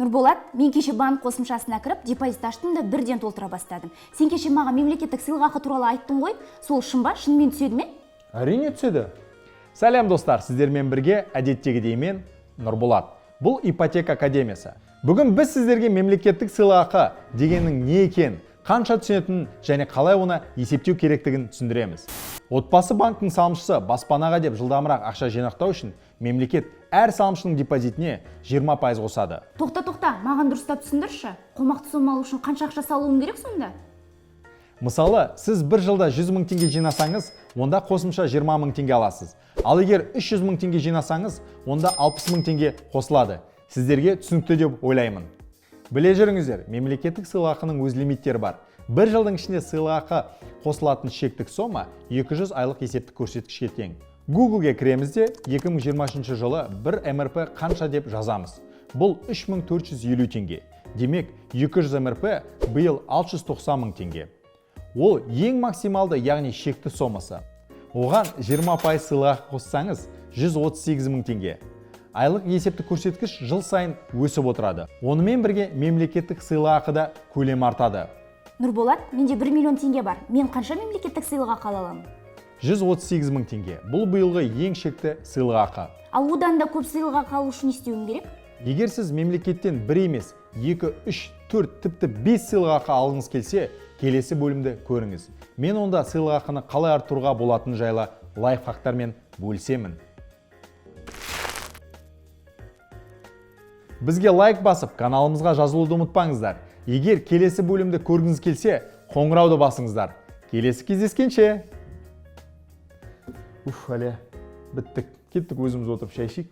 Нұрболат, мен кеше банк қосымшасына кіріп, депозит аштым да бірден толтыра бастадым. Сен кеше маған мемлекеттік сыйлықақы туралы айттың ғой, сол шын ба, шынымен түседі ме? Әрине түседі. Сәлем, достар, сіздермен бірге әдеттегідей мен, Нұрболат. Бұл Ипотека академиясы. Бүгін біз сіздерге мемлекеттік сыйлықақы дегеннің не екенін, қанша түсетінін және қалай оны есептеу керектігін түсіндіреміз. Отбасы банктің салымшысы баспанаға деп жылдамырақ ақша жинақтау үшін мемлекет әр салымшының депозитіне 20% қосады. Тоқта, тоқта, маған дұрыстап түсіндірші. Қомақты сома алу үшін қанша ақша салуым керек сонда? Мысалы, сіз бір жылда 100 мың теңге жинасаңыз, онда қосымша 20 мың теңге аласыз. Ал егер 300 мың теңге жинасаңыз, онда 60 мың теңге қосылады. Сіздерге түсінікті деп ойлаймын. Біле жүріңіздер, мемлекеттік сыйлықақының өз лимиттері бар. Бір жылдың ішінде сыйлықақы қосылатын шектік сома 200 айлық есептік көрсеткішке тең. Google-ге кіреміз де 2023 жылы бір МРП қанша деп жазамыз. Бұл 3450 теңге. Демек, 200 МРП биыл 690 мың теңге. Ол ең максималды, яғни шекті сомасы. Оған 20% сыйлықақы қоссаңыз, 138 мың теңге. Айлық есептік көрсеткіш жыл сайын өсіп отырады. Онымен бірге мемлекеттік сыйлықақы да көлемі артады. Нұрболат, менде 1 миллион теңге бар. Мен қанша мемлекеттік сыйлықақы ала аламын? 138 мың теңге. Бұл биылғы ең шекті сыйлықақы. Ал одан да көп сыйлықақы алу үшін не істеуім керек? Егер сіз мемлекеттен бір емес, 2, 3, 4, тіпті 5 сыйлықақы алғыңыз келсе, келесі бөлімді көріңіз. Мен онда сыйлықақыны қалай арттыруға болатыны жайлы лайфхактармен бөлісемін. Бізге лайк басып, каналымызға жазылуды ұмытпаңыздар. Егер келесі бөлімді көргіңіз келсе, қоңырауды басыңыздар. Келесі кездескенше. Уф, әле, біттік. Кеттік, өзіміз отырып шай ішейік.